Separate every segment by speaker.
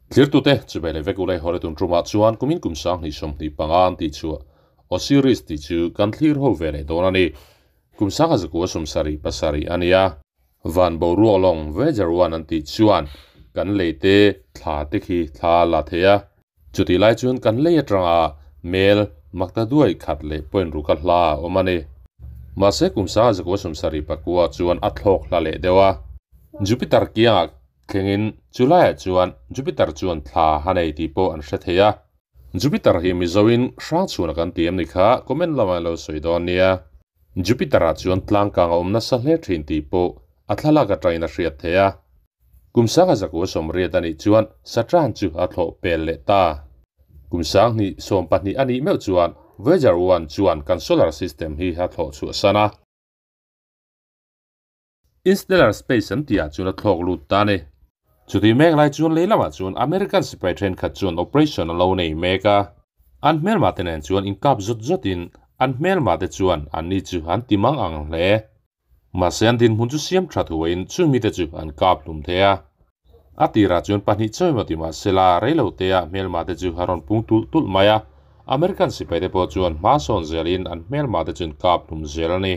Speaker 1: Thirtute chibai leh vek ule hawre tun tumah chuan kumin kum 2025 an tih chhuah Osiris tih chu kan thlir ho ve leh dawn a ni. Kum 1977 a ni a. Van boruak lawng Voyager 1 an tih chuan kan lei te thla te khi thla a la thei a. Chutih lai chuan kan lei atanga mel makta duai khat leh point ruk a hla a awm a ni. Mahse kum 1979 chuan a thlawk hla leh deuh a. Jupiter kiangah thlengin chulaiah chuan Jupiter chuan thla a nei tih pawh an hre thei a. Jupiter hi Mizoin hrangchhuna kan ti em ni kha comment lamah lo sawi dawn nia. Jupiter-ah chuan tlangkang a awm nasa hle thin tih pawh a thlalak atangin a hriat theih a. Kum 1980 a nih chuan Saturn chu a thlawh pel leh ta. Kum 2020 a nih meuh chuan Voyager 1 chuan kan solar system hi a thlawh chhuah san a. Interstellar space an tihah chuan a thlawk lut ta a ni. Chutih mek lai chuan lei lamah chuan American sipai thenkhat chuan operation a lo nei mek a. An hmelma te nen chuan inkap zawt zawtin an hmelma te chuan anni chu an ti mang ang hle. Mahse an dinhmun chu siam tha thuaiin chumi te chu an kap hlum thei a. A tirah chuan pahnih chawi maw ti mahsela reilo tea hmelma te chu a rawn pung tulh tulh mai a. American sipai te pawh chuan hma sawn zelin an hmelma te chu an kap hlum zel a ni.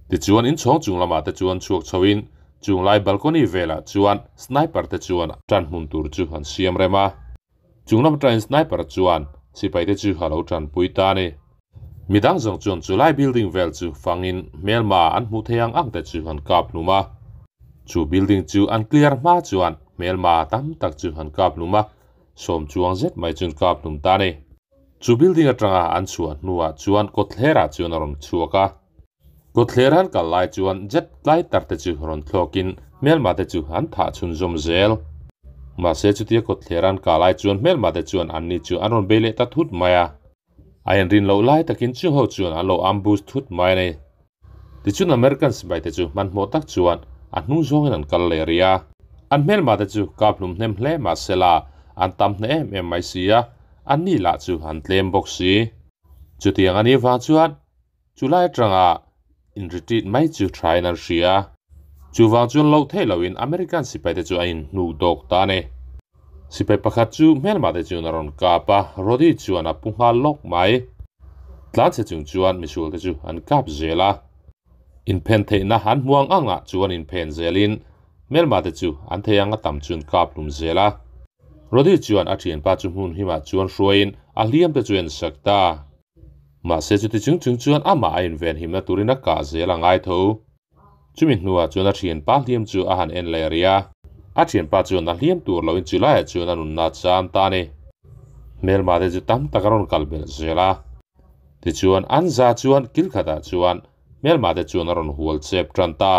Speaker 1: Tichuan inchhawng chung lamah te chuan chhuak chhoin chunglai balcony velah chuan sniper te chuan tan hmun tur chu an siam rem a. Chung lam atangin sniper chuan sipai te chu a lo tanpui ta a ni. Midang zawng chuan chulai building vel chu fangin hmelma an hmuh thei ang ang te chu an kap hlum a. Chu building chu an clear hma chuan hmelma tam tak chu an kap hlum a, sawm chuang zet mai chu an kap hlum ta a ni. Chu building atanga an chhuah hnuah chuan kawtthlerah chuan a rawn chhuak a. Kawtthler an kal lai chuan jet tlai tar te chu rawn thlawkin hmelma te chu an thah chhunzawm zel. Mahse chutia kawtthler an kah lai chuan hmelma te chuan anni chu an rawn bei leh ta thut mai a. A inrin loh lai takin chu ho chuan an lo ambush thut mai a ni. Tichuan American sipai te chu hmanhmawh tak chuan a hnung zawngin an kal leh rih a. An hmelma te chu kap hlum hnem hle mahsela an tam hne em em mai si a, anni lah chu an tlem bawk si. Chutiang a nih vang chuan chulai atanga in retreat mai chu thain an hria. Chuvang chuan loh theih loin American sipai te chu a inhnu dawk ta a ni. Sipai pakhat chu hmelma te chuan a rawn kap a, Rody chuan a pu nghal lawk mai. Tlanchhe chung chuan misual te chu an kap zel a. Inphen theihna an hmuang angah chuan inphen zelin hmelma te chu an thei anga tam chu an kap hlum zel a. Rody chuan a thianpa chu hmun himah chuan hruaiin a hliam te chu a insak ta. Mahse chuti chung chung chuan amah a inven himna turin a kah zel a ngai tho. Chumi hnuah chuan a thianpa hliam chu a han en leh rih a. A thianpa chuan a hliam tur loin chulaiah chuan a nunna chan ta a ni. Hmelma te chu tam tak a rawn kal belh zel a. Tichuan an za chuan kil khatah chuan hmelma te chuan a rawn hual chep tan ta.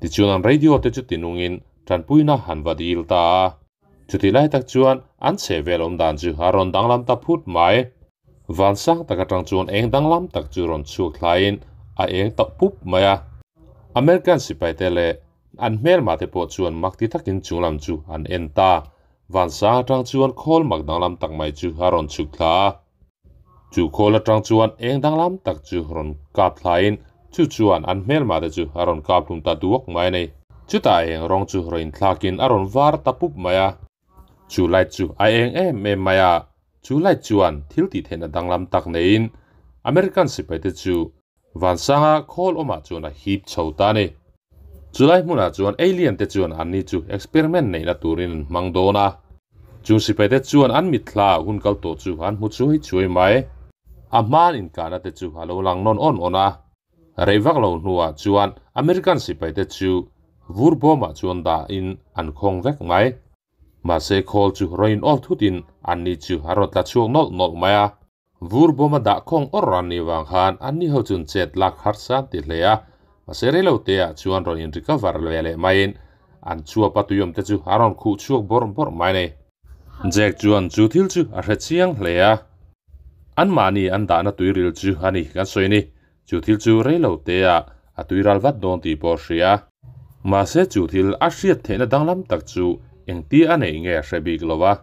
Speaker 1: Tichuan an radio te chu tinungin tanpuina han va dil ta a. Chutih lai tak chuan an chheh vel awm dan chu a rawn danglam ta phut mai. Van sang tak atang chuan eng danglam tak chu rawn chhuak thlaiin a eng tauh pup mai a. American sipai te leh an hmelma te pawh chuan mak ti takin chunglam chu an en ta. Van sang atang chuan khawl mak danglam tak mai chu a rawn chhuk thla a. Chu khawl atang chuan eng danglam tak chu rawn kap thlaiin chu chuan an hmelma te chu a rawn kap hlum ta duak mai a ni. Chutah eng rawng chu rawn inthlakin a rawn var ta pup mai a. Chu light chu a eng em em mai a. Chu light chuan thil tih theihna danglam tak neiin American sipai te chu van sanga khawl awmah chuan a hip chho ta a ni. Chulai hmunah chuan alien te chuan anni chu experiment neihna turin an hmang dawn a. Chung sipai te chuan an mitthla hun kal tawh chu an hmu chuai chuai mai. A hmaan inkahna te chu a lo lang nawn awn awn a. Rei vak lo hnuah chuan American sipai te chu vur bawmah chuan dahin an khawng vek mai. Mahse khawl chu rawn off thutin anni chu a rawn tla chhuak nawlh nawlh mai a. Vur bawma dah khawng awr an nih vang khan anni ho chuan chet lak harsa an ti hle a. Mahse reilo teah chuan rawn in recover ve leh maiin an chuap a tuiawm te chu a rawn khuh chhuak bawrh bawrh mai a ni. Jack chuan chu thil chu a hre chiang hle a. Anmahni an dahna tuiril chu a ni kan sawi a ni. Chu thil chu reilo teah a tuiral vat dawn tih pawh a hria. Mahse chu thil a hriat theihna danglam tak chu engti a neih nge a hre bik lo a.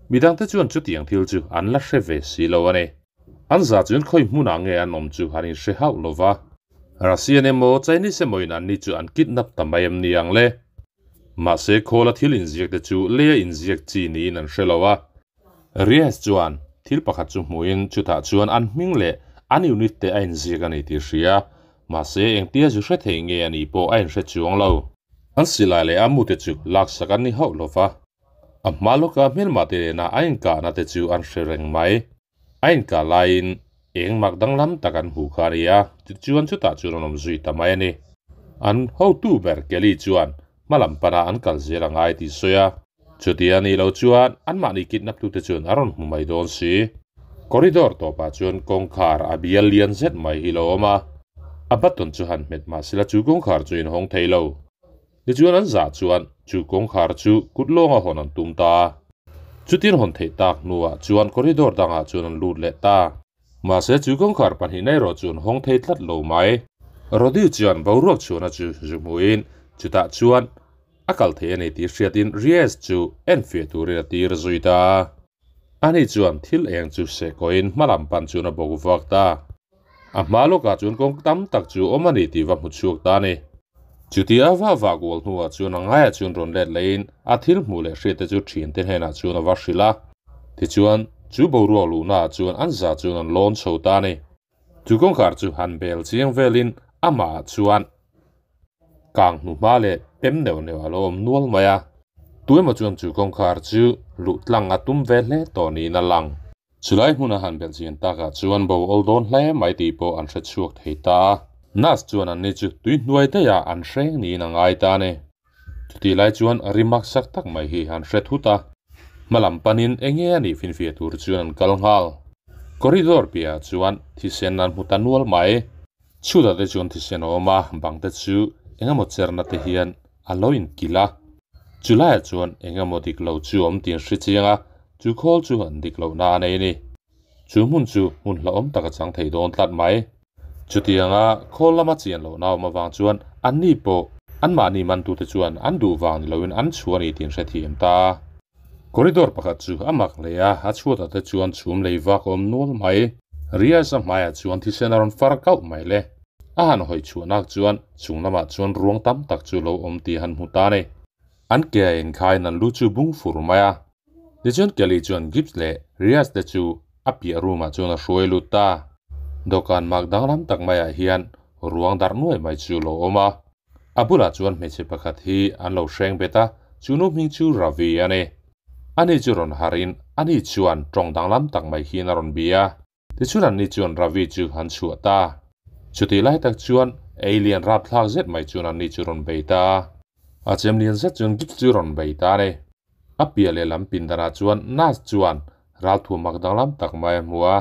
Speaker 1: Midangte chuan chutiang thil chu an la hre ve si lo a ni. An za chuan khawi hmunah nge an awm chu an inhre hauh lo va. Russian emaw Chinese emawin anni chu an kidnap ta mai em ni ang le. Mahse khawla thil inziak te chu leia inziak chi niin an hre lo a. Riaz chuan thil pakhat chu hmuhin chutah chuan an hming leh an unit te a inziak a ni tih hria. Mahse engtia zu hre thei nge a nih pawh a inhre chuang lo. An silai leh a mute chu laksak an ni hauh lo va. A hma lawka hmelma te nena a inkahna te chu an hre reng mai. A inkah laiin eng mak danglam tak an hmuh kha a ni a, tichuan chutah chuan an awm zui ta mai a ni. An hotu ber Kelly chuan hma lam pana an kal zel a ngai tih sawi a, chuti a nih loh chuan anmahni kidnap tute chuan a rawn hmu mai dawn si. Corridor tawpah chuan kawngkhar a bial lian zet mai hi lo awm a, a button chu han hmet mahsela chu kawngkhar chu inhawng thei lo. Tichuan an zah chuan chu kawngkhar chu kut lawnga hawn an tum ta a. Chutin hawn theih tak hnuah chuan corridor dangah chuan an lut leh ta. Mahse chu kawngkhar pahnihna erawh chu an hawng thei tlat lo mai. Rody chuan boruak chhuahna chu zu hmuhin chutah chuan a kal thei a ni tih hriatin Reyes chu enfiah turin a tir zui ta a. Ani chuan thil eng chu sehkawiin hmalam pan chuan a bawk vak ta. A hma lawkah chuan kawng tam tak chu awm a ni tih va hmu chhuak ta a ni. Chutia a va vah kual hnuah chuan a ngaiah chuan rawn let lehin a thil hmuh leh hriatte chu thiante hnenah chuan a va hrilh a. Tichuan, chu boruak luhnaah chuan an za chuan an lawn chho ta a ni. Chu kawngkhar chu han bel chiang velin amahah chuan kang hnu hma leh pem neuh neuh a lo awm nual mai a. Tu emaw chuan chu kawngkhar chu luh tlang a tum ve hle tawh niin a lang. Chulai hmuna han belh chian takah chuan bo awl dawn hle mai tih pawh an hre chhuak thei ta a. Nurse chuan anni chu tui hnuai daihah an hreng niin a ngai ta a ni. Chutih lai chuan ri maksak tak mai hi an hre thut a. Hma lam panin enge a nih finfiah tur chuan an kal nghal. Corridor piahah chuan thisen an hmu ta nual mai. Chhutah te chuan thisen a awm a, bang te chu engemaw cherna te hian a lo inkilh a. Chu laiah chuan engemaw dik lo chu awm tih an hre chiang a, chu khawl chu an dik lohna a nei a ni. Chu hmun chu hmun hlauhawm tak a chang thei dawn tlat mai. Chutianga khawl lama chian lohna awm avang chuan anni pawh anmahni mantute chuan an duh vang ni loin an chhuah a ni tih an hrethiam ta. Corridor pakhat chu a mak hle a, a chhuatah te chuan chhum lei vak a awm nual mai. Riaz a hmaiah chuan thisen a rawn far kauh mai le. A han hawi chhuahnak chuan chung lamah chuan ruang tam tak chu lo awm tih a han hmu ta a ni. An ke a inkhaiin an lu chu bung fur mai a. Tichuan Kelly chuan Gibbs leh Riaz te chu a piah room ah chuan a hruai lut ta. Dawhkan mak danglam tak maiah hian ruang darh nuai mai chu lo awm a. A bulah chuan hmeichhe pakhat hi an lo hreng bet a, chu nu hming chu Ravi a ni. Ani chu rawn harin ani chuan tawng danglam tak mai hian a rawn bia. Tichuan anni chuan Ravi chu an chhuah ta. Chutih lai tak chuan alien rapthlak zet mai chuan anni chu rawn bei ta. A chem lian zet chuan Gibbs chu rawn bei ta a ni. A piah lehlam pindanah chuan nurse chuan ralthuam mak danglam tak mai a hmu a.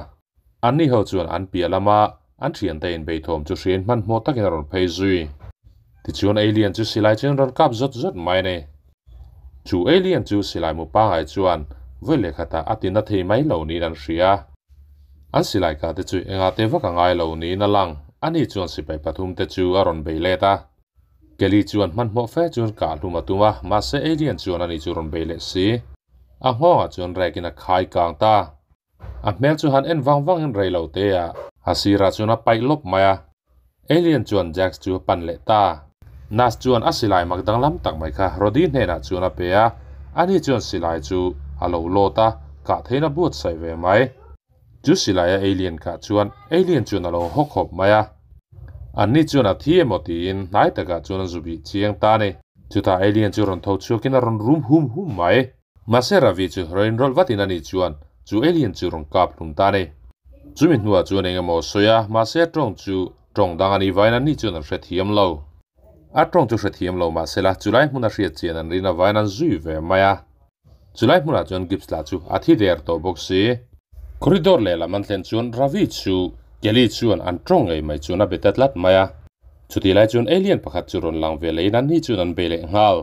Speaker 1: Anni ho chuan an piah lama an thiante inbeithawm chu hriain hmanhmawh takin a rawn phei zui. Tichuan alien chu silai chuan rawn kap zawt zawt mai a ni. Chu alien chu silai mu pangai chuan vawi leh khatah a tina thei mai lo niin an hria. An silai kah te chu engah te vak a ngai lo niin a lang. Ani chuan sipai pathum te chu a rawn bei let a. Kelly chuan hmanhmawh fe chuan kah hlum a tum a, mahse alien chuan ani chu rawn bei leh si. A nghawngah chuan rek in a khai kang ta. A hmel chu han en vang vangin rei lo te a. A sirah chuan a paih lawp mai a. Alien chuan Jax chu a pan leh ta. Nurse chuan a silai mak danglam tak mai kha Rody hnenah chuan a pe a, ani chuan silai chu a lo lawt a, kah theihin a buatsaih ve mai. Chu silai a alien kah chuan alien chuan a lo haw khawp mai a. Anni chuan a thi emaw tiin hnai takah chuan a zu bih chiang ta a ni. Chutah alien chu rawn tho chhuakin a rawn rum hum hum mai. Mahse Ravi chu rawn inrawlh vatin ani chuan chu alien chu rawn kap hlum ta a ni. Chumi hnuah chuan eng emaw a sawi a, mahse a tawng chu tawng dang a nih vaiin anni chuan an hrethiam lo. A tawng chu hrethiam lo mahsela chulai hmuna hriat chian an rin avaiin an zui ve mai a. Chulai hmunah chuan Gibbs lah chu a thi der tawh bawk si. Corridor lehlam an thlen chuan Ravi chu Kelly chuan an tawng ngei mai chuan a be ta tlat mai a. Chutih lai chuan alien pakhat chu rawn lang ve leiin anni chuan an bei leh nghal.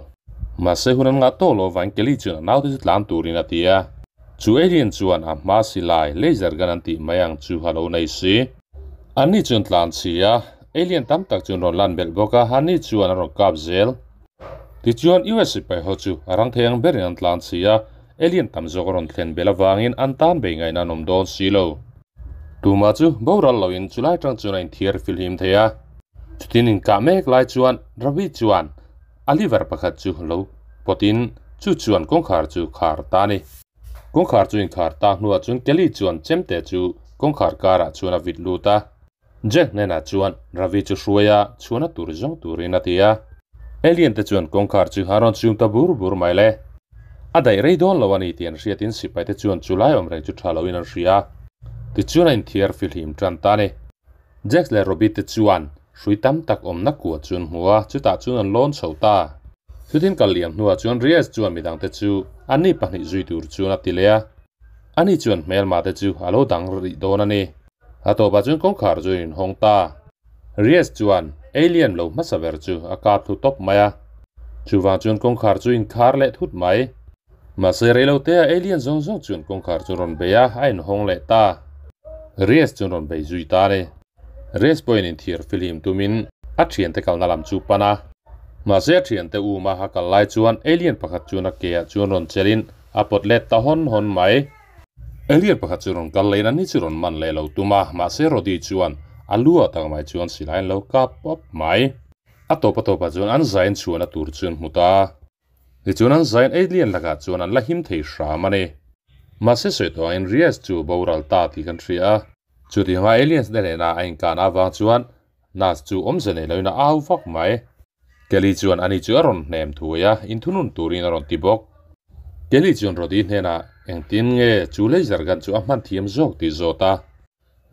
Speaker 1: Mahse hun an ngah tawh lo avangin Kelly chuan a naute chu tlan turin a ti a. Chu alien chuan a hma silai, laser gun an tih mai ang chu a lo nei si. Anni chuan tlan chhi a, alien tam tak chuan rawn lan belh bawk a, anni chuan an rawn kap zel. Tichuan US sipai ho chu a rang thei ang berin an tlan chhi a, alien tam zawk a rawn thlen belh avangin an tan bei ngaihna an awm dawn si lo. Tumah chu boral loin chulai tang chuan a inthiar filhim thei a. Chutin inkah mek lai chuan Ravi chuan a liver pakhat chu lo pawtin chu chuan kawngkhar chu khar ta a ni. Kawngkhar chu inkhar tak hnuah chuan Kelly chuan chemte chu kawngkhar karah chuan a vit lut a. Jack hnenah chuan Ravi chu hruai a, chhuahna tur zawng turin a ti a. Alien te chuan kawngkhar chu a rawn chhum ta bur bur mai le. A daih rei dawn lo a ni tih an hriatin sipai te chuan chu lai awm reng chu tha loin an hria. Tichuan a inthiar fihlim tan ta a ni. Jack leh Robbie te chuan hrui tam tak awmna kua chu an hmu a, chutah chuan an lawn chho ta. Chutin kal liam hnuah chuan Riaz chuan midangte chu anni pahnih zui tur chuan a ti leh a. Ani chuan hmelma te chu a lo dang rih dawn a ni. A tawpah chuan kawngkhar chu a inhawng ta. Riaz chuan alien lo hmasa ber chu a kap thlu tawp mai a. Chuvang chuan kawngkhar chu inkhar leh thut mai. Mahse reilote a alien zawng zawng chuan kawngkhar chu rawn bei a, a inhawng leh ta. Riaz chuan rawn bei zui ta a ni. Riaz pawhin inthiar fihlim tumin a thiante kalna lam chu pan a. Mahse a thiante uma a kal lai chuan alien pakhat chuan a ke ah chuan rawn chelhin a pawt let ta hawn hawn mai. Alien pakhat chu rawn kal lehin ani chu rawn man leh lo tum a, mahse Rody chuan a lu ah tak mai chuan silai an lo kap pawp mai. A tawp a tawpah chuan an zain chhuahna tur chu an hmu ta. Tichuan an zain alien lakah chuan an la him thei hram a ni. Mahse sawi tawh angin Riaz chu boral ta tih kan hria a. Chutianga aliens te nena a inkan avang chuan Nas chu awmze nei loin a au vak mai. Kelly chuan ani chu a rawn hnem thuai a, inthunun turin a rawn ti bawk. Kelly chuan Rody hnenah engtin nge chu laser gun chu a hman thiam zawk tih zawt a.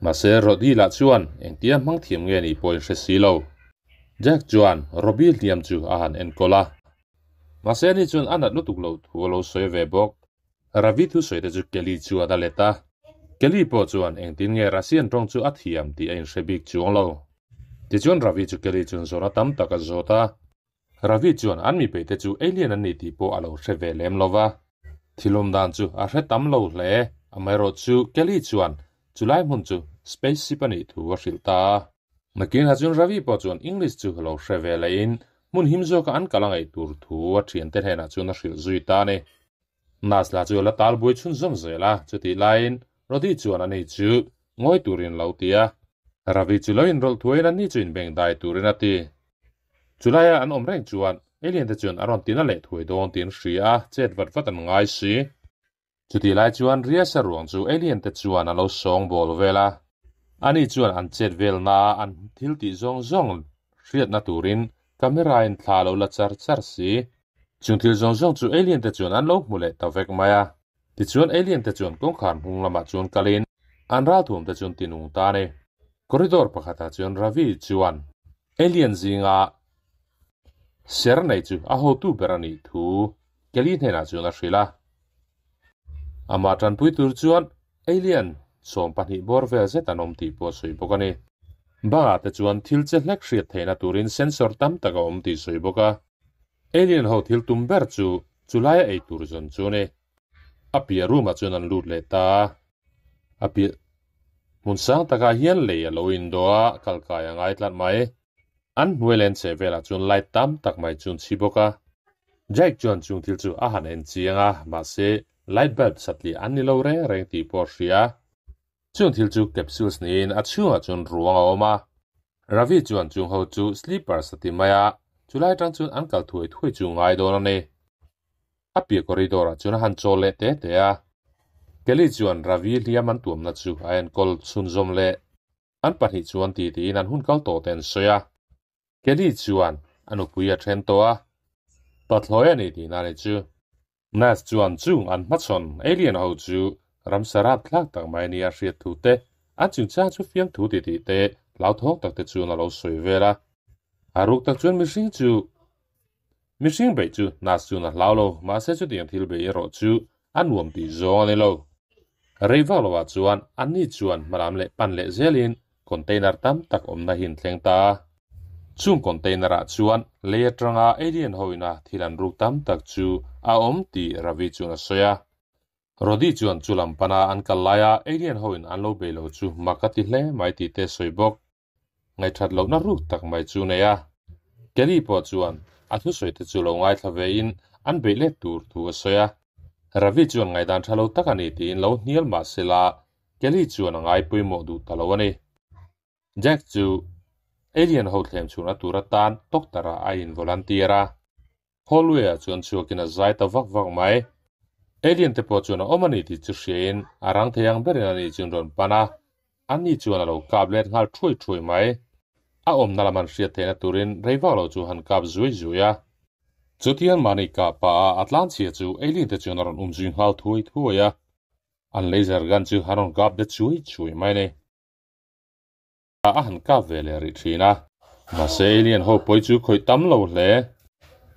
Speaker 1: Mahse Rody lah chuan engtia hmang thiam nge nih pawhin hre si lo. Jack chuan Robbie hliam chu a han enkawl a. Mahse ani chuan a nat lutuk loh thu a lo sawi ve bawk. Ravi thusawi te chu Kelly chuan a let a. Kelly pawh chuan engtin nge Russian tawng chu a thiam tih a inhre bik chuang lo. Tichuan Ravi chu Kelly chuan zawhna tam tak a zawt a. Ravi chuan an mipeite chu alien an ni tih pawh a lo hre ve lem lo va. Thil awm dan chu a hre tam lo hle. Amaherawhchu Kelly chuan chulai hmun chu spaceship a nih thu a hrilh ta a. Nakinah chuan Ravi pawh chuan English chu lo hre ve lehin hmun him zawka an kal a ngaih tur thu a thiante hnenah chuan a hrilh zui ta a ni. Nas lah chu a la tal buai chhunzawm zel a, chutih laiin Rody chuan ani chu ngawi turin lo ti a. Ravi chu lo inrawlh thuaiin ani chu inbengdai turin a ti. Chulaia an awm reng chuan alien te chuan a rawn tina leh thuai dawn tiin hria a, chet vat vat an ngai si. Chutih lai chuan Riasa ruang chu alien te chuan a lo sawng bawl vel a. Ani chuan an chet velna an thil tih zawng zawng hriatna turin camera in thla a lo la char char si. Chung thil zawng zawng chu alien te chuan an lo hmu leh ta vek mai a. Tichuan alien te chuan kawngkhar hmung lamah chuan kalin an ralthuam te chuan tinung ta a ni. Corridor pakhatah chuan Ravi chuan alien zinga ser nei chu a hotu ber a nih thu Kelly hnenah chuan a hrilh a. Amah tanpui tur chuan alien 20 bawr vel zet an awm tih pawh a sawi bawk a ni. Bangah te chuan thil che hlek hriat theihna turin sensor tam tak a awm tih sawi bawk a. Alien ho thil tum ber chu chulaia ei tur zawn chu a ni. A piah room ah chuan an lut leh ta a. A piah hmun sang takah hian lei a lo indo a, kalkai a ngai tlat mai. An hnuai len cheh velah chuan light tam tak mai chu an chhi bawk a. Jake chuan chung thil chu a han en chiang a, mahse light bulb satliah an ni lo reng reng tih pawh a hria. Chung thil chu capsules niin a chhungah chuan ruang a awm a. Ravi chuan chung ho chu sleepers a ti mai a, chulai atang chuan an kal thuai thuai chu ngai dawn a ni. A piah corridor ah chuan a han chawl leh te te a. Kelly chuan Ravi hliam an tuamna chu a enkawl chhunzawm leh. An pahnih chuan ti tiin an hun kal tawh te an sawi a. Kelly chuan a nupui a then tawh a, pathlawi a ni tihna a ni chu. Nas chuan chung an hmachhawn alien ho chu ramsa rapthlak tak mai nia hriat thu te, an chungchang chu fiamthu ti tih te hlauthawng tak te chuan a lo sawi vel a. A ruk tak chuan mihring chu mihring beih chu Nas chuan a hlau lo, mahse chutiang thil beih erawh chu a nuam tih zawng a ni lo. Rei vak lovah chuan anni chuan hmalam leh pan leh zelin container tam tak awmna hi an thleng ta a. Chung container ah chuan lei atanga alien ho ina thil an ruk tam tak chu a awm tih Ravi chuan a sawi a. Rody chuan chu lam pana an kal laia alien ho in an lo bei lo chu mak a ti hle mai tih te a sawi bawk. Ngaihthat lohna ruk tak mai chu nei a. Kelly pawh chuan a thusawi te chu lo ngaithla ve in an beih let tur thu a sawi a. Ravi chuan ngaihdan tha lo tak a ni tiin lo hnial mah se la, Kelly chuan a ngai pawimawh duh ta lo a ni. Jack chu alien ho thlem chhunna tur atan doctor ah a in volunteer a. Hallway ah chuan chhuakin a zai ta vak vak mai. Alien te pawh chuan a awm a ni tih chu hriain a rang thei ang berin ani chu an rawn pan a, ani chuan a lo kap let nghal thuai thuai mai. A awmna lam an hriat theihna turin rei vak lo chu han kap zui zui a. Chutiang mahni kah pah a a tlanchhia chu Alien te chuan a rawn um zui nghal thuai thuai a. An laser gun chu an rawn kap de chuai chuai mai a ni. A han kap ve leh rih thin a. Mahse alien ho pawi chu khawih tam lo hle.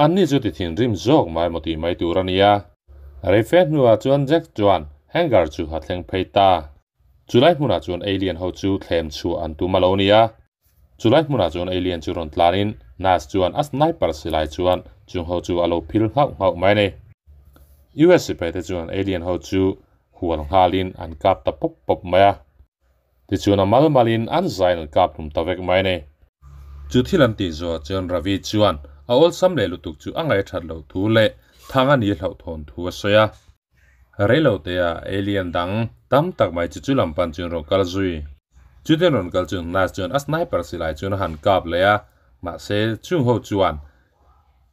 Speaker 1: Anni chu ti thinrim zawk mai maw tih mai tur a nia. Reife hnuah chuan Jack chuan hangar chu a thleng phei ta. Chulai hmunah chuan alien ho chu thlem chhuah an tum a lo nia. Chulai hmunah chuan alien chu rawn tlanin Nas chuan a sniper silai chuan chung ho chu a lo phil nghauh nghauh mai a ni. US sipai te chuan alien ho chu hual nghalin an kap ta pawp pawp mai a. Tichuan a mal malin an zain an kap hlum ta vek mai a ni. Chu thil an tih zawh chuan Ravi chuan a awlsam leh lutuk chu a ngaihṭhat loh thu leh thang a ni hlauhthawn thu a sawi a. Reilo tea alien dang tam tak mai chu chu lam pan chuan rawn kal zui. Chutin rawn kal chu Nas chuan a sniper silai chuan a han kap leh a, mahse chung ho chuan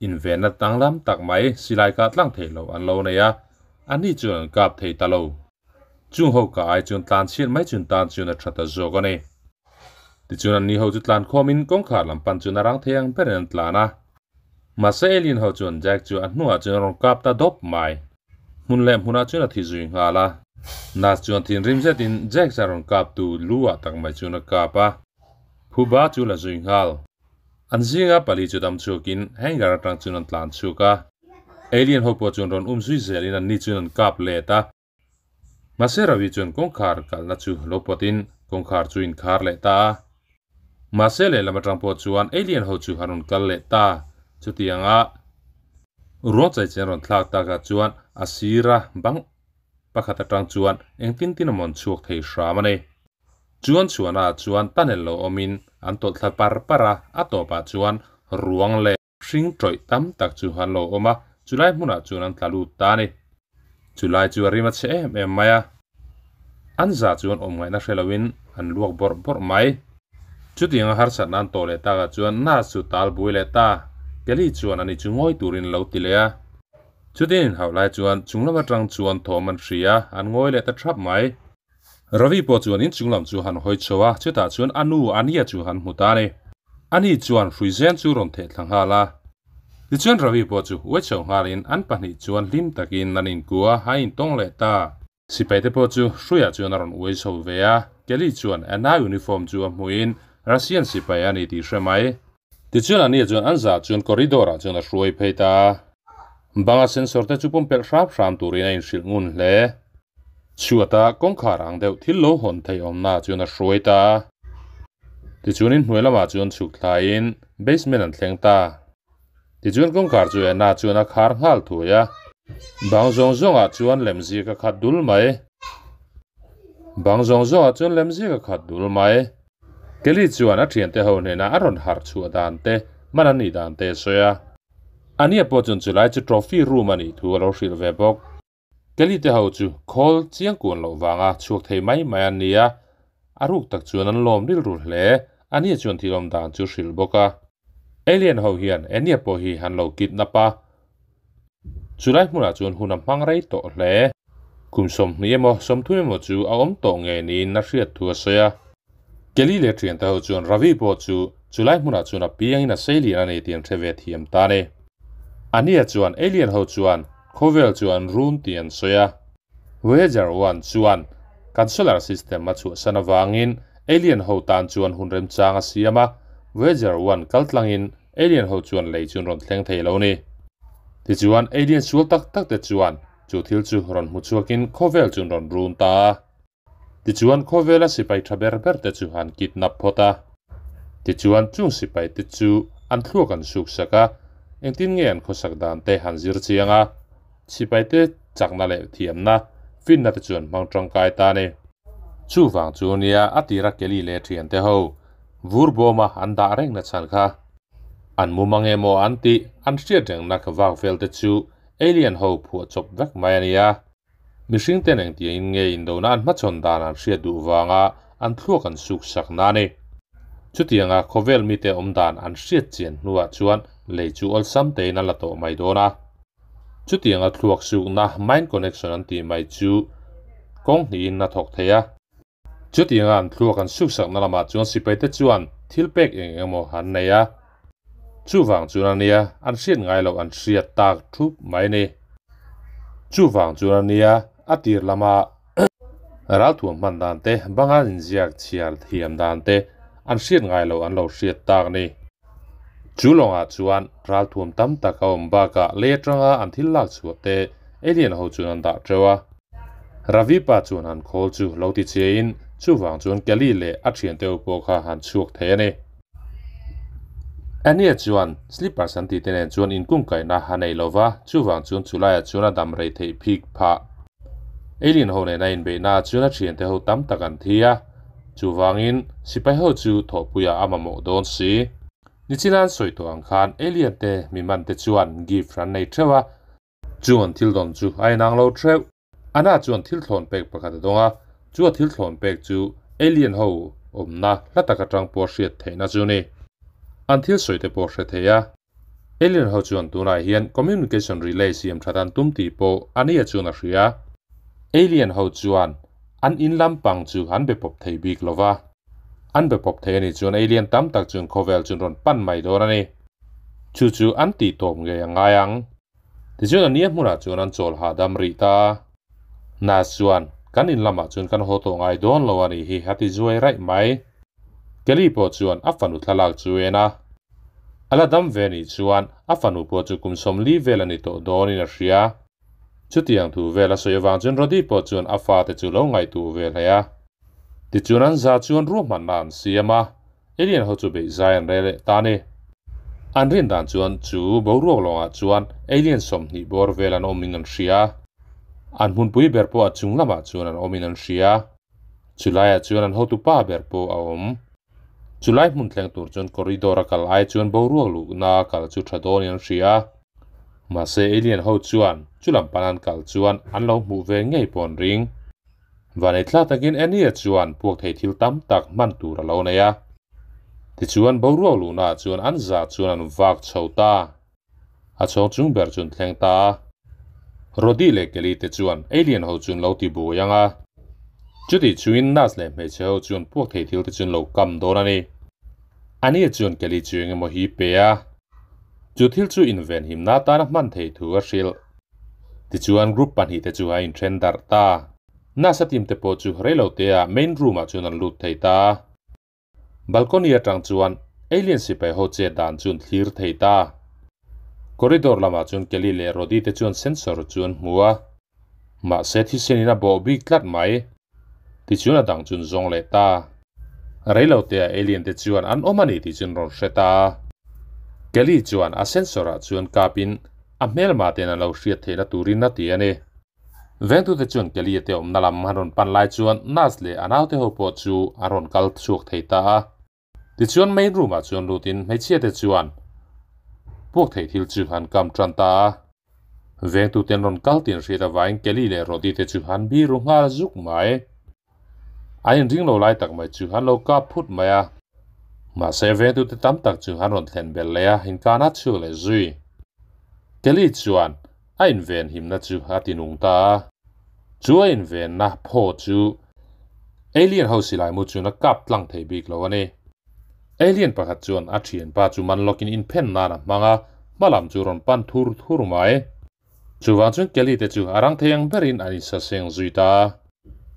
Speaker 1: invenna danglam tak mai silai kah tlang theih loh an lo nei a, ani chuan an kap thei ta lo. Chung ho ka ai chuan tlan chhiat mai chun tan chuan a tha ta zawk a ni. Tichuan anni ho chu tlan khawmin kawngkhar lam pan chuan a rang thei ang berin an tlan a. Mahse Alien ho chuan Jack chu a hnuah chuan a rawn kap ta dawp mai. Hmun leh hmunah chuan a thi zui nghal a. Nas chuan thinrim zetin Jack chu a rawn kap tu lu ah tak mai chuan a kap a. Phuba chu la zui nghal. An zinga pali chu dam chhuakin hangar atang chuan an tlan chhuak a. Alien ho pawh chuan rawn um zui zelin anni chuan an kap let a. Mahse Ravi chuan kawngkhar kalna chu lo pawtin kawngkhar chu inkhar leh ta a. Mahse lehlam atang pawh chuan alien ho chu an rawn kal leh ta. Chutianga ruang chaichen rawn thlak takah chuan a sira bang pakhat atang chuan engtin tin a mawn chhuak thei hram a ni. Chuan chhuahnaah chuan tunnel lo awmin an tawlh thla par par a, a tawpah chuan ruang leh hring tawih tam tak chu an lo awm a, chulai hmunah chuan an tla lut ta a ni. Chulai chu a rim a chhe em em mai a, an za chuan awm ngaihna hre loin an luak bawrh bawrh mai. Chutianga harsatna an tawh leh takah chuan nurse chu tal buai leh ta, Kelly chuan ani chu ngawi turin lo ti leh a. Chutin inhauh lai chuan chunglam atang chuan thawm an hria, an ngawi leh ta thap mai. Ravi pawh chuan inchung lam chu han hawi chho a, chutah chuan a nu Ania chu han hmu ta a ni. Ani chuan hruizen chu rawn theh thla nghal a. Tichuan Ravi pawh chu uai chho nghalin an pahnih chuan hlim takin an inkua a intawng leh ta. Sipai te pawh chu hruiah chuan a rawn uai chho ve a, Kelly chuan Anna uniform chu a hmuhin Russian sipai a ni tih hre mai. Tichuan Ania chuan an zah chuan corridor ah chuan a hruai phei ta a. Banga sensor te chu pumpelh hram hram turin a inhrilh ngun hle. Chhuata kawngkhar ang deuh thil lo hawn theih awmna chuan a hruai ta a. Tichuan in hnuai lamah chuan chhuk thlaiin basement an thleng ta. Tichuan kawngkhar chu Anna chuan a khar nghal thuai a. Bang zawng zawngah chuan lemziak a khat dul mai. Bang zawng zawngah chuan lemziak a khat dul mai. Kelly chuan a thiante ho hnenah a rawn harh chhuah dan te, man a nih dan te a sawi a. Ania pawh chuan chulai chu trophy room a nih thu a lo hrilh ve bawk. Kelly te ho chu khawl chiang kuan loh vanga chhuak thei mai mai an ni a, a ruk tak chuan an lawm rilru hle. Ania chuan thil awm dan chu hrilh bawk a. Alien ho hian Ania pawh hi an lo kidnap a, Chulai hmunah chuan hun a hmang rei tawh hle. Kum 20 emaw 30 emaw chu a awm tawh ngei niin a hriat thu a sawi a. Kelly leh thiante ho chuan Ravi pawh chu chulai hmunah chuan a piangin a sei lian a ni tih an hre ve thiam ta a ni. Ania chuan alien ho chuan khawvel chu an run tih an sawi a. Voyager 1 chuan kan solar system a chhuahsan avangin alien ho tan chuan hun remchang a siam a, Voyager 1 kaltlangin Alien ho chuan lei chu an rawn thleng thei lo ni. Tichuan, alien sual tak tak te chuan chu thil chu rawn hmu chhuakin khawvel chu an rawn run ta a. Tichuan, khawvela sipai tha ber ber te chu an kidnap phawt a. Tichuan, chung sipai te chu an thluak an suk sak a, engtin nge an khawsak dan te han zir chiang a. Sipai te chakna leh thiamna, finna te chu an hmang tangkai ta a ni. Chuvang chu nia a tira Kelly leh thiante ho vur bawma an dah reng na chhan kha. An mu mang emaw an tih an hriat reng nak vak vel te chu alien ho phuah chawp vek mai a nia. Mihring ten engtiangin nge indona an hmachhawn dan an hriat duh vanga an thluak an suk sak na a ni. Chutianga khawvel mite awm dan an hriat chian hnuah chuan Lei chu awlsam tein a la tawh mai dawn a. Chutianga thluak sukna, mind connection an tih mai chu kawng hnihin a thawk thei a. Chutianga an thluak an suksakna lamah chuan sipaite chuan thil pek eng eng emaw an nei a. Chuvang chuan a nia an hriat ngai loh an hriat tak thup mai ni. Chuvang chuan a nia a tir lama ralthuam hman dan te, banga inziak chhiar thiam dan te an hriat ngai loh an lo hriat tak ni. Chu lawngah chuan ralthuam tam tak a awm bakah lei atanga an thil lak chhuah te alien ho chuan an dah teuh a. Ravi pa chuan han khawl chu lo ti chiahin chuvang chuan Kelly leh a thiante ho pawh kha han chhuak thei a ni. Annie chuan slippers an tih te nen chuan inkungkaihna a nei lo va, chuvang chuan chulaiah chuan a dam rei theih phik phah. Alien ho nena inbeihnaah chuan a thiante ho tam tak an thi a, chuvangin sipai ho chu thawhpuiah a mamawh dawn si. Nichina an sawi tawh ang khan alien te mi man te chuan gift an nei theuh a, Chu an thil dawn chu a inang lo theuh. Anna chuan thil thlawn pek pakhat a dawng a, chu a thil thlawn pek chu alien ho awmna hla tak atang pawh hriat theihna chu a ni. An thil sawi te pawh hre thei a. Alien ho chuan tunah hian communication relay siam that an tum tih pawh Ania chuan a hria. Alien ho chuan an in lampang chu an be pawp thei bik lo va. An be pawp thei a nih chuan alien tam tak chuan khawvel chuan rawn pan mai dawn a ni. Chu chu an tih tawp ngei a ngai ang. Tichuan a nia hmunah chuan an chawl hahdam rih ta. Nas chuan, Kan in lamah chuan kan haw tawh ngai dawn lo a nih hi a ti zuai raih mai. Kelly pawh chuan a fanu thlalak chu en a. A la dam ve nih chuan a fanu pawh chu kum 40 vel a ni tawh dawnin a hria. Chutiang thu vel a sawi avang chuan Rody pawh chuan a fate chu lo ngaihtuh ve hle a. Tichuan an za chuan ruahmanna an siam a, Alien ho chu beih zai an rel leh ta a ni. An rin dan chuan chu boruak lawngah chuan alien 20 bawr vel an awmin an hria. An hmunpui ber pawh a chung lamah chuan an awmin an hria. Chulaiah chuan an hotu pa ber pawh a awm. Chulai hmun thleng tur chuan corridor a kal ai chuan boruak luhna a kal chu tha dawnin an hria. Mahse alien ho chuan chulam pan an kal chuan an lo hmuh ve ngei pawh an ring. Vanei thla takin Annie-a chuan puak thei thil tam tak hman tur a lo nei a. Tichuan boruak luhnaah chuan an za chuan an vak chho ta. A chhawng chung ber chu an thleng ta a. Rody leh Kelly te chuan alien ho chu an lo ti buai ang a. Chutih chungin nurse leh hmeichhe ho chuan puak thei thil te chu an lo kam dawn a ni. Annie-a chuan Kelly chu eng emaw hi pe a. Chu thil chu invenhimna atana hman thei thu a hrilh. Tichuan group pahnihte chu a inthen darh ta. Nasa team te pawh chu reilote ah main room ah chuan an lut thei ta. Balcony atang chuan alien sipai ho chet dan chu an thlir thei ta. Corridor lamah chuan Kelly leh Rody te chuan sensor chu an hmu a. Mahse thisen in a bawh bik tlat mai. Tichuan a dang chu an zawng leh ta. Reilote ah alien te chuan an awm a ni tih chu an rawn hre ta. Kelly chuan a sensor ah chuan kap in a hmelma ten an lo hriat theihna turin a ti a ni. Vengtute chuan Kelly-a te awmna lam an rawn pan lai chuan nurse leh a naute ho pawh chu an rawn kal chhuak thei ta a. Tichuan main room ah chuan lutin hmeichhia te chuan puak theih thil chu an kam tan ta a. Vengtute an rawn kal tih an hriat avangin Kelly leh Rody te chu an biru nghal zuk mai. An inring lo lai tak mai chu an lo kap phut mai a. Mahse vengtute tam tak chu an rawn thlen belh leh a, inkana chhuak leh zui. Kelly chuan a inven himna chu a ti nung ta a. Chu a invenna phaw chu alien ho silai mu chuan a kap tlang thei bik lo a ni. Alien pakhat chuan a thianpa chu man lawkin inphen nan a hmang a, hmalam chu rawn pan thur thur mai. Chuvang chuan Kelly te chu a rang thei ang berin an insaseng zui ta a,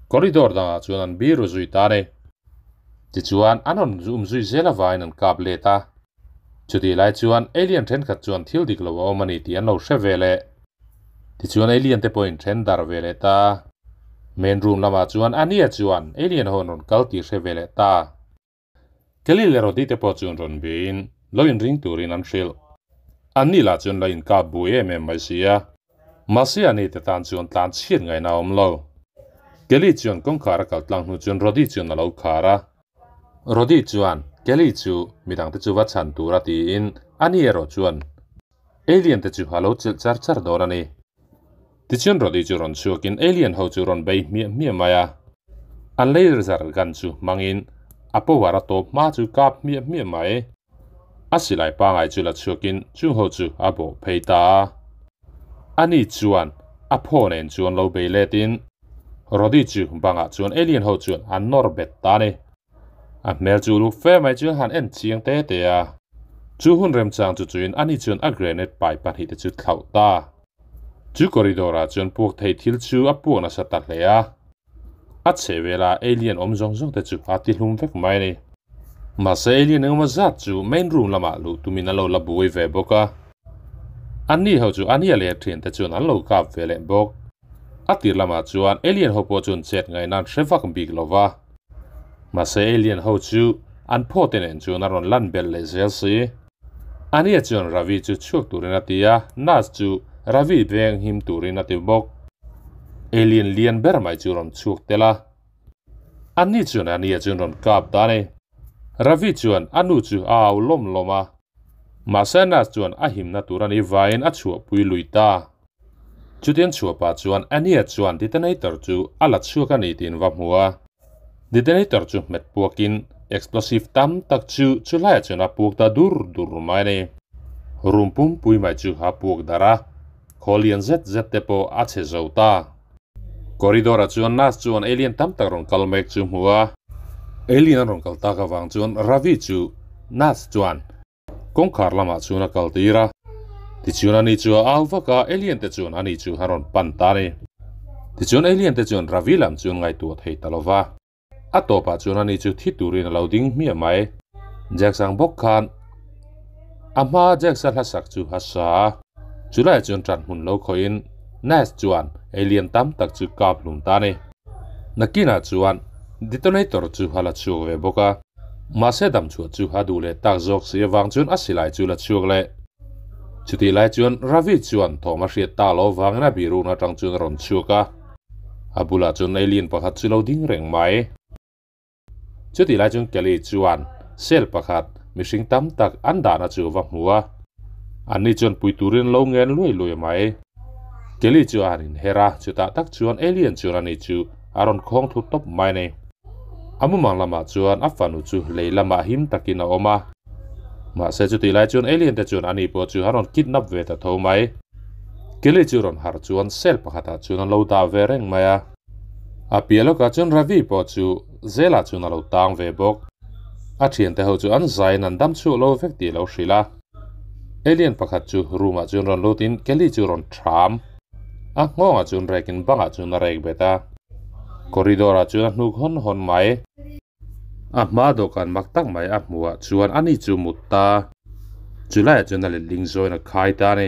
Speaker 1: corridor dangah chuan an biru zui ta a ni. Tichuan an rawn um zui zel avangin an kap let a. Chutih lai chuan alien thenkhat chuan thil dik lo a awm a ni tih an lo hre ve leh. Tichuan alien te pawhin then dar ve leh ta. Main room lamah chuan Ania chuan alien ho an rawn kal tih hre ve leh ta. Kelly leh Rody te pawh chuan rawn biain lo inring turin an hrilh. Anni lah chuan lo inkap bui em em mai si a. Mahse ani te tan chuan tlan chhiat ngaihna a awm lo. Kelly chuan kawngkhar a kal tlang hnu chuan Rody chuan a lo khar a. Rody chuan Kelly chu midangte chu va chhan tur a tiin ani erawh chuan Alien te chu a lo chilh char char dawn a ni. Tichuan Rody chu rawn chhuakin alien ho chu rawn bei hmiah hmiah mai a. An laser gun chu hmangin a power a tawp hma chu kap hmiah hmiah mai. A silai pangai chu la chhuakin chung ho chu a bawh phei ta a. Ani chuan a phaw nen chuan lo bei letin Rody chu bangah chuan alien ho chuan an nawr bet ta a ni. A hmel chu uluk fe mai chuan han en chiang te te a. Chu hun remchang chu chuin ani chuan a grenade pai pahnihte chu thlauh ta. Chu corridor ah chuan puak thei thil chu a puak nasa ta hle a. A chhe vela alien awm zawng zawng te chu a ti hlum vek mai a ni. Mahse alien engemaw zat chu main room lamah luh tumin an lo la buai ve bawk a. Anni ho chu ania leh thian te chuan an lo kap ve leh bawk. A tir lamah chuan alien ho pawh chuan chet ngaihna an hre vak bik lo va. Mahse alien ho chu an phaw te nen chuan a rawn lan belh leh zel si. Ania chuan Ravi chu chhuak turin a ti a, Nurse chu Ravi veng him turin a ti bawk. Alien lian ber mai chu rawn chhuak tel a. Anni chuan Ania chuan rawn kap ta a ni. Ravi chuan a nu chu a au lawm lawm a. Mahse Nurse chuan a himna tur a ni vaiin a chhuahpui lui ta. Chutiang chhuah pah chuan Ania chuan detonator chu a la chhuak a ni tiin va hmu a. Detonator chu hmet puakin explosive tam tak chu chulaiah chuan a puak ta dur dur mai a ni. Room pumpui mai chu a puak darh a, khaw lian zet zet te pawh a chhe zo ta. Corridor ah chuan nurse chuan alien tam tak rawn kal mek chu hmu a. Alien an rawn kal tak avang chuan Ravi chu nurse chuan Kawngkhar lamah chuan a kal tir a, tichuan ani chu a au vak a, alien te chuan ani chu a rawn pan ta a ni. Tichuan alien te chuan Ravi lam chu an ngaihtuah thei ta lo va, a tawpah chuan ani chu thi turin a lo ding hmiah mai. Jax ang bawk khan a hmaa Jax a hlasak chu a sa a, chulaiah chuan ṭan hmun lo khawhin Nash chuan alien tam tak chu kap hlum ta a ni. Nakinah chuan detonator chu a la chhuak ve bawk a. Mahse damchhuah chu a duh leh tak zawk si avang chuan a silai chu la chhuak leh. Chutih lai chuan Ravi chuan thawm a hriat tak loh avangin a birukna atang chuan a rawn chhuak a. A bulah chuan alien pakhat chu lo ding reng mai. Chutih lai chuan Kelly chuan cell pakhat mihring tam tak an dahna chu a va hmu a. Anni chuan pui turin lo ngen luai luai mai. Kelly chu a han inher a, chutah tak chuan alien chuan ani chu a rawn khawng thlu tawp mai a ni. A mumang lamah chuan a fanu chu lei lamah him takin a awm a. Mahse chutih lai chuan alien te chuan ani pawh chu a rawn kidnap ve ta tho mai. Kelly chu rawn harh chuan cell pakhatah chuan a lo dah ve reng mai a. A piah lawkah chuan Ravi pawh chu zelah chuan a lo tang ve bawk. A thiante ho chu an zaiin an dam chhuak lo vek tih a lo hrilh a. Alien pakhat chu room ah chuan rawn lutin Kelly chu rawn thram. A nghawngah chuan rekin bangah chuan a rek bet a. Corridor ah chuan a hnuk hawn hawn mai. A hma dawhkan mak tak mai a hmuhah chuan ani chu mut ta. Chulaiah chuan a letling zawiin a khai ta a ni.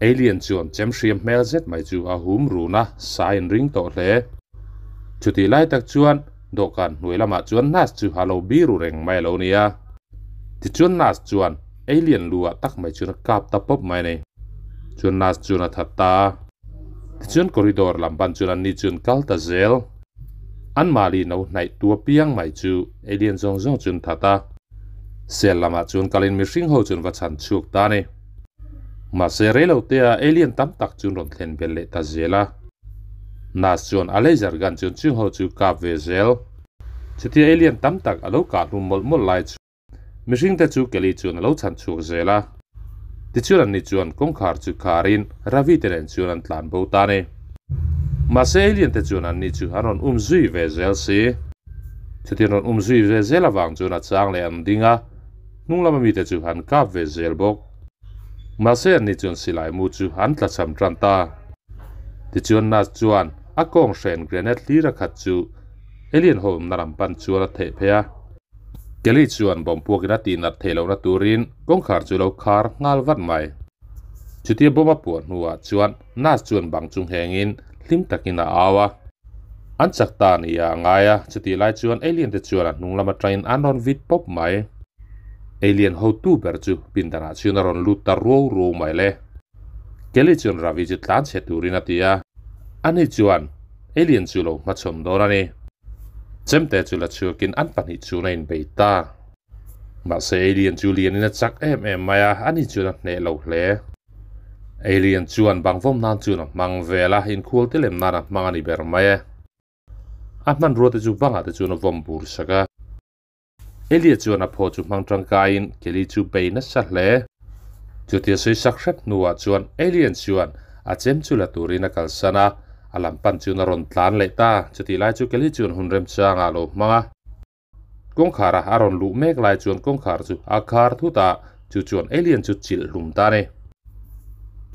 Speaker 1: Alien chuan chem hriam hmel zet mai chu a hum run a, sa in ring tawh hle. Chutih lai tak chuan dawhkan hnuai lamah chuan nurse chu a lo biru reng mai a lo ni a. Tichuan nurse chuan Alien lu ah tak mai chuan a kap ta pawp mai a ni. Chuan nurse chuan a that ta a. Tichuan corridor lam ban chuan anni chuan kal ta zel. An mahni no hnaih tu apiang mai chu alien zawng zawng chuan that a. Cell lamah chuan kalin mihring ho chuan va chhan chhuak ta a ni. Mahse reilo te ah alien tam tak chuan rawn thlen belh leh ta zel a. Nurse chuan a laser gun chuan chung ho chu kap ve zel. Chutia alien tam tak a lo kah hlum mawlh mawlh lai chu. Mihringte chu Kelly chuan a lo chhan chhuak zel a. Tichuan anni chuan kawngkhar chu kharin Ravi te nen chuan an tlan bo ta a ni. Mahse alien te chuan anni chu an rawn um zui ve zel si. Chutin rawn um zui ve zel avang chuan a chang leh an ding a, hnung lama mite chu an kap ve zel bawk. Mahse anni chuan silai mu chu an tlachham tan ta. Tichuan nurse chuan a kawng hren grenade hlir a khat chu alien ho awmna lam pan chuan a theh phei a. Kelly chuan bawm puakin a tih nat theih lohna turin kawngkhar chu lo khar nghal vat mai. Chutia bawm a puah hnuah chuan nurse chuan bang chu nghengin hlim takin a au a. An chak ta a ni a a ngai a, chutih lai chuan alien te chuan a hnung lam atangin an rawn vit pawp mai. Alien hotu ber chu pindanah chuan a rawn lut ta ruau ruau mai le. Kelly chuan Ravi chu tlan chhe turin a ti a, ani chuan alien chu lo hmachhawn dawn a ni. Chemte chu la chhuakin an pahnih chhun a inbei ta. Mahse Alien chu lianin a chak em em mai a, ani chuan a hneh lo hle. Alien chuan bangvawm nan chuan a hmang vel a, inkhual te lem nan a hmang a ni ber mai e. A hmanrua te chu bangah te chuan a vawm bur sak a. Elia chuan a phaw chu hmang tangkaiin Kelly chu bei nasa hle. Chutia sawi sak hrep hnuah chuan Alien chuan a chem chu la turin a kalsan a, a lam pan chuan a rawn tlan leh ta. Chutih lai chu Kelly chuan hun remchangah a lo hmang a. Kawngkhara a rawn luh mek lai chuan kawngkhar chu a khar thut a, chu chuan Alien chu chilh hlum ta a ni.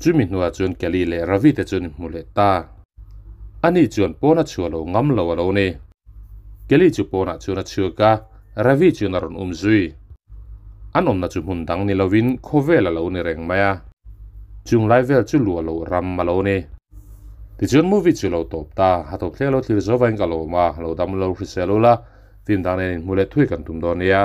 Speaker 1: Chumi hnuah chuan Kelly leh Ravi te chuan in hmu leh ta. Ani chuan pawn a chhuah lo ngam lo a lo ni. Kelly chu pawnah chuan a chhuak a, Ravi chuan a rawn um zui. An awmna chu hmun dang ni lovin khawvel a lo ni reng mai a. Chung lai vel chu luah loh ram a lo ni. Tichuan movie chu lo tawp ta, a tawp thleng lo thlir zo vain ka lawm a, lo dam lo hrisel ula, film dang nen inhmu leh thui kan tum dawn nia.